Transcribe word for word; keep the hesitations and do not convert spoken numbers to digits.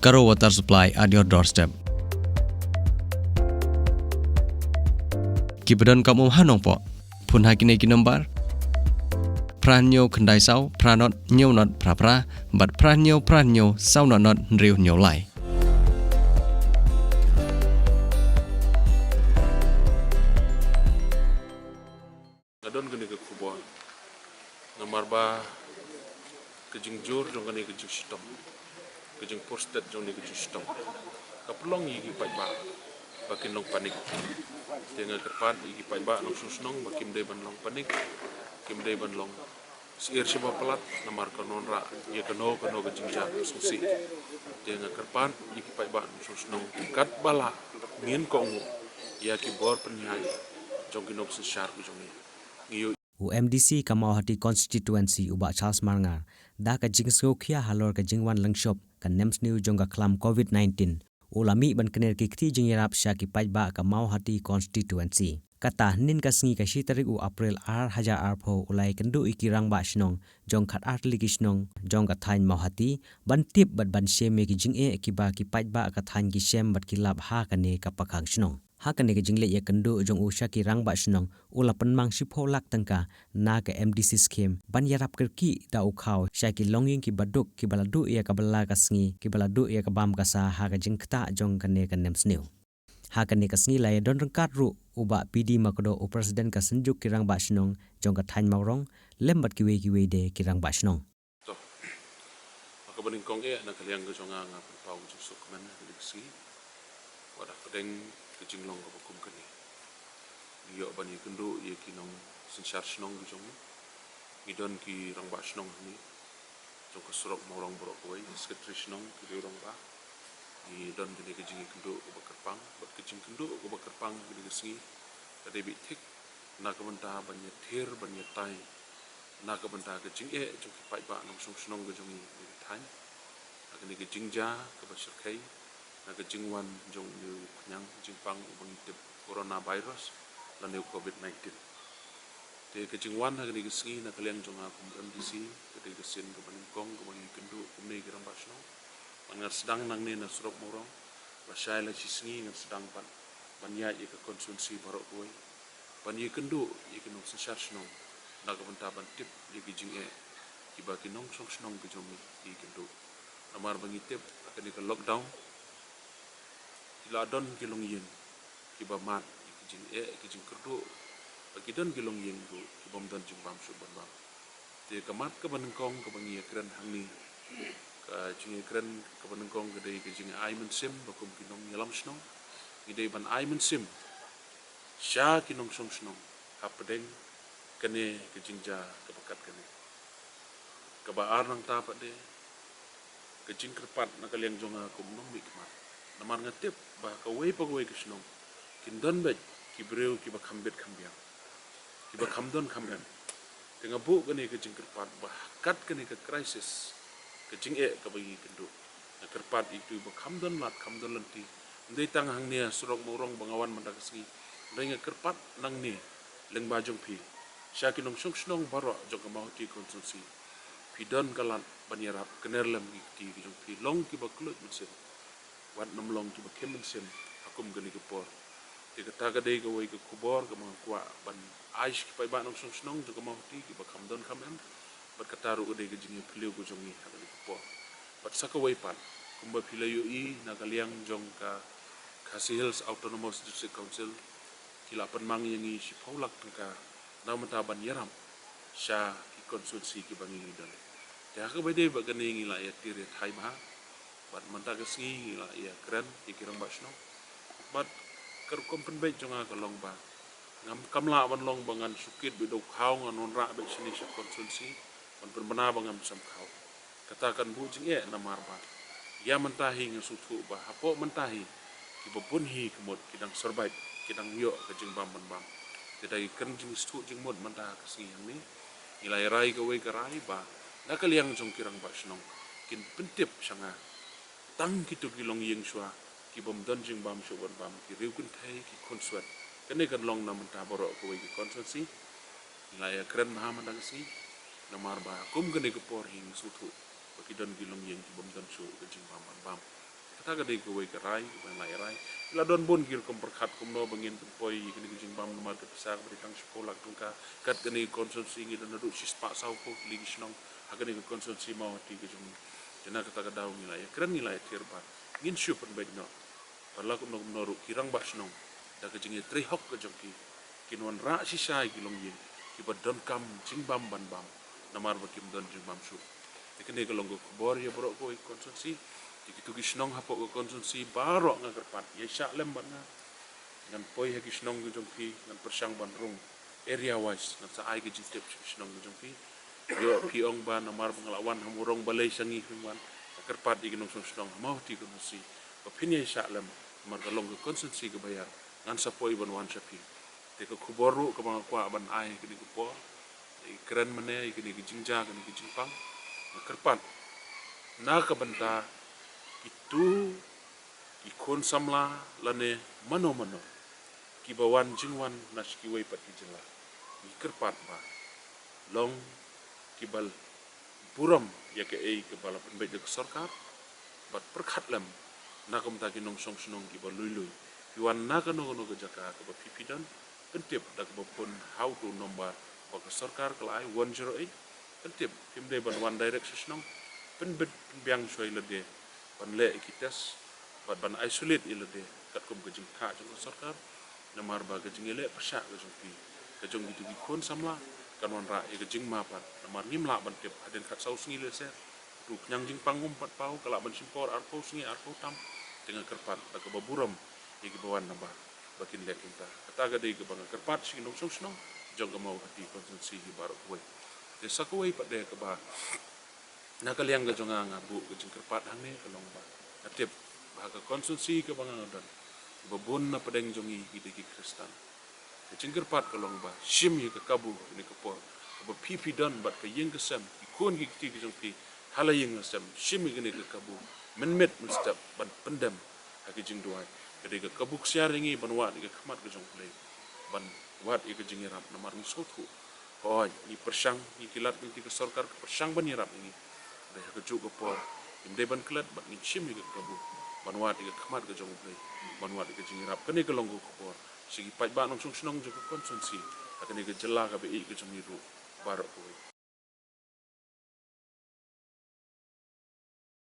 Garo Water Supply at your doorstep. Ki ba donkam um ha Nongpoh, phone ha kine ki nombar: phra hynñiew khyndai saw phra nod hynñiew nod phra phra bad phra hynñiew phra hynñiew saw nod nod hynriew hynñiew lai. Nga don kane ka khubor namar ba ka jingjur jong kane ka jingshitom, ka jingpyrshah jong kane ka jingshitom, ka pynlong ïa ki paidbah ba kin long panik. Te nga kyrpad ïa ki paidbah nongshong shnong ba kim dei ban long panik, kim dei ban long syier shaba palat namar kan wanrah ïa kano kano ka jingjia ka sngewsih. Te nga kyrpad ïa ki paidbah nongshong shnong katba lah ngin kohnguh ïa ki bor pynïaid jong ki nongsynshar ka jong ngi. Ngi ïoh U MDC ka Mawhati Constituency, u Bah Charles Marngar, da ka jingsngewkhia halor ka jingwan lyngshop ka nemsniew jong ka khlam covid nineteen, u la mih ban kner ki kti jingïarap sha ki paidbah ka Mawhati Constituency. Kata, hynnin ka sngi ka shi tarik u April ar hajar arphew, u la ïakynduh ïa ki rangbah shnong jong khatar tylli ki shnong jong ka thaiñ Mawhati ban tip bad ban shem ïa ki jingeh kiba ki paidbah ka thaiñ ki shem bad ki lap ha kane ka pakhang shnong. Ha kane ka jingleit ïakynduh jong u sha ki rangbah shnong, u la pynmang shiphew lak tyngka na ka MDC scheme ban ïarap kyrkieh da u khaw sha ki longïing kiba duk, kiba la duh ïa ka bylla ka sngi, kiba la duh ïa ka bam ka sa ha ka jingktah jong kane ka nemsniew. Ha kane ka sngi la ïadon ryngkat ruh u Bah P D Makdoh, u President ka Synjuk ki Rangbah Shnong jong ka thaiñ Mawrong, lem bad kiwei kiwei de ki rangbah shnong. To, ha kaba nyngkong eh, na ka liang ka jong nga, nga pynpaw ka jingsuk kmen ha kane ka sngi. Wat hapdeng ka jinglong kaba kum kane, ngi ïoh ban ïakynduh ïa ki nongsynshar shnong ki jong ngi. Ngi don ki rangbah shnong hangne jong ka surok Mawrong baroh kawei, ki secretary shnong, ki riew rangbah. Ngi don kane ka jingïakynduh kaba kyrpang, bad ka jingkynduh kaba kyrpang kane ka sngi ka dei beit thik na ka bynta ban ïathir, ban ïatai na ka bynta ka jingeh jong ki paidbah nongshong shnong ka jong ngi ha kane ka thaiñ, ha kane ka jingjia kaba shyrkhei na ka jingwan jong une u khñiang jingpang uba ngi tip coronavirus lane u covid nineteen. Te ka jingwan ha kane ka sngi na ka liang jong nga kum u MDC, ka dei ka sien kaba nyngkong kaba ngi ïakynduh kumne ki rangbah shnong. Bad nga sdang nangne na surok Mawrong, lashai lashisngi nga sdang pat ban ïaid ïa ka constituency baroh kawei ban ïakynduh ïa ki nongsynshar shnong na ka bynta ban tip ïa ki jingeh kiba ki nongshong shnong ki jong ngi ki ïakynduh. Namar ba ngi tip ha kane ka lockdown ki la don ki longïing kiba mad ïa ki jingeh, ki jingkyrduh, bad ki don ki longïing ruh ki bym don jingbam shuh ban bam. Te ka mat kaba nyngkong kaba ngi ïakren hangne, ka jingïakren kaba nyngkong ka dei ka jingai mynsiem ba kum ki nongïalam shnong ngi dei ban ai mynsiem sha ki nongshong shnong hapdeng kane ka jingjia kaba kat kane. Kaba ar nangta pat de, ka jingkyrpad na ka liang jong nga kum u nongmihkhmat. Namar nga tip ba kawei pa kawei ka shnong kin don beit ki briew kiba kham bit kham biang, kiba kham don kham em. Te nga buh kane ka jingkyrpad ba ha kat kane ka crisis, ka jingeh kaba ngi ïakynduh, nga kyrpad ïa kito ba kham don lad kham don lynti, ym dei tang hangne ha surok Mawrong ba nga wan mynta ka sngi, hynrei nga kyrpad nangne lyngba jong phi sha ki nongshong shnong baroh jong ka Mawhati constituency. Phi don ka lad ban ïarap, kner lem ïa ki kti ki jong phi, long kiba kylluid mynsiem, wat nym long kiba khim mynsiem ha kum kane ka por. Te kata ka dei kawei ka khubor kaba nga kwah ban ai sha ki paidbah nongshong shnong jong ka Mawhati kiba kham don kham em. Bad kata ruh ka dei ka jingïaphylliew ka jong ngi ha kane ka por. Bad sa kawei pat, kumba phi la ïohi na ka liang jong ka Khasi Hills Autonomous District Council, ki la pynmang ïa ngi shiphew lak tyngka na ka bynta ban ïarap sha ki constituency kiba ngi don. Te ha kaba ïadei bad kane ngi la ïatir ïathai bha. Bad mynta ka sngi ngi la ïakren ïa ki rangbah shnong. Bad ka rukom pynbeit jong nga ka long ba ngam, kam lah ban long ba ngan shu kit beit da u khaw, ngan wanrah beit shane sha constituency ban pynbna ba ngam shym khaw. Kata kan buh jingeh namar ba ïa mynta hi nga sngewthuh ba hapoh mynta hi kiba bun hi ka mut ki dang survive, ki dang ïoh ka jingbam ban bam. Te da ngi kren jingsngewthuh jingmut mynta ka sngi hangne, ngi la ïa rai kawei ka rai ba na ka liang jong ki rangbah shnong kin pyntip sha nga tang kito ki longïing shuwa ki bym don jingbam shuh ban bam, ki riew kynthei, ki khunswet. Kane kan long na mynta baroh kawei ki constituency. Ngi la ïakren bha mynta ka sngi namar ba kum kane ka por hi nga sngewthuh ba ki don ki longïing ki bym don shuh ka jingbam ban bam. Kata ka dei kawei ka rai, kaba ngi la rai. Ki la don bun ki rukom pyrkhat kumno ba ngin pynpoi ïa kane ka jingbam namar ka pisa kaba dei tang shiphew lak tyngka. Kat kane ka constituency ngi don haduh shispah sawphew tylli ki shnong ha kane ka constituency Mawhati ka jong ngi. Te na kata ka daw ngi la ïakren, ngi la ïathir ba ngin shu pynbeit noh ba la kumno kumno ruh ki rangbah shnong, da ka jingïatrei hok ka jong ki, kin wanrah shisha ïa ki longïing kiba donkam jingbam ban bam, namar ba kim don jingbam shuh. Te kane ka long ka khubor ïa baroh kawei ka constituency. Te kito ki shnong hapoh ka constituency baroh nga kyrpad, ïaishah lem bad nga. Ngan poi ha ki shnong ki jong phi, ngan pyrshang ban rung area wise, ngan sa ai ka jingtip sha ki shnong ki jong phi. Ïoh phi ong ba namar ba nga la wan ha Mawrong Balei sha ngi phin wan. Nga kyrpad ïa ki nongshong shnong ha Mawhati constituency ba phin ïaishah lem, namar ka long ka constituency kaba ïar, ngan sa poi ban wan sha phi. Te ka khubor ruh kaba nga kwah ban ai ha kane ka por, ïakren mynne ïa kane ka jingjia, kane ka jingpang, nga kyrpad na ka bynta kito ki khun samla lane mano mano kiba wan jingwan na sha kiwei pat ki jylla. Ngi kyrpad ba long kiba burom ïa kaei kaba la pynbeit da ka sorkar, bad pyrkhat lem na ka bynta ki nongshong shnong kiba lui lui. Phi wan na kano kano ka jaka kaba phi phi don, pyntip da kaba phone ha uto u nombar ba ka sorkar ka la ai, one zero eight. Pyntip, phim dei ban wan direct sha shnong, pynbit pynbiang shuwa ïa lade ban leh ïa ki test bad ban isolate ïa lade katkum ka jingthah jong ka sorkar. Namar ba ka jingïaleh pyrshah ka jong phi, ka jong kito ki khun samla, kan wanrah ïa ka jingma pat, namar ngim lah ban tip hadien khatsaw sngi lehse uto u khñiang jingpang um pat paw, ka lah ban shim por arphew sngi, arphew tam. Te nga kyrpad da kaba burom ïa kiba wan naba ba kin leh kumta. Kata ka dei kaba nga kyrpad sha ki nongshong shnong jong ka Mawhati constituency hi baroh kawei. Te sa kawei pat de kaba na ka liang ka jong nga, nga buh ka jingkyrpad hangne ka long ba nga tip ba ha ka constituency kaba nga nga don, ba bun na pdeng jong ngi ki dei ki Khristan. Ka jingkyrpad ka long ba shim ïa ka kabu kane ka por kaba phi phi don bad ka ïing ka sem, ki khun ki kti ki jong phi ha la ïing la sem, shim ïa kane ka kabu mynmiet mynstep ban pyndem ha ki jingduwai. Ka dei ka kabu ksiar ïa ngi ban wad ïa ka khmat ka jong U Blei, ban wad ïa ka jingïarap, namar ngi sngewthuh, hooid, ngi pyrshang, ngi ki lad ki lynti ka sorkar ki pyrshang ban ïarap ïa ngi. Hynrei ha kajuh ka por ngim dei ban klet bad ngin shim ïa ka kabu ban wad ïa ka khmat ka jong U Blei, ban wad ïa ka jingïarap. Kane ka long ka khubor sha ki paidbah nongshong shnong jong ka constituency ha kane ka jylla kaba ïeit ka jong ngi ruh baroh kawei.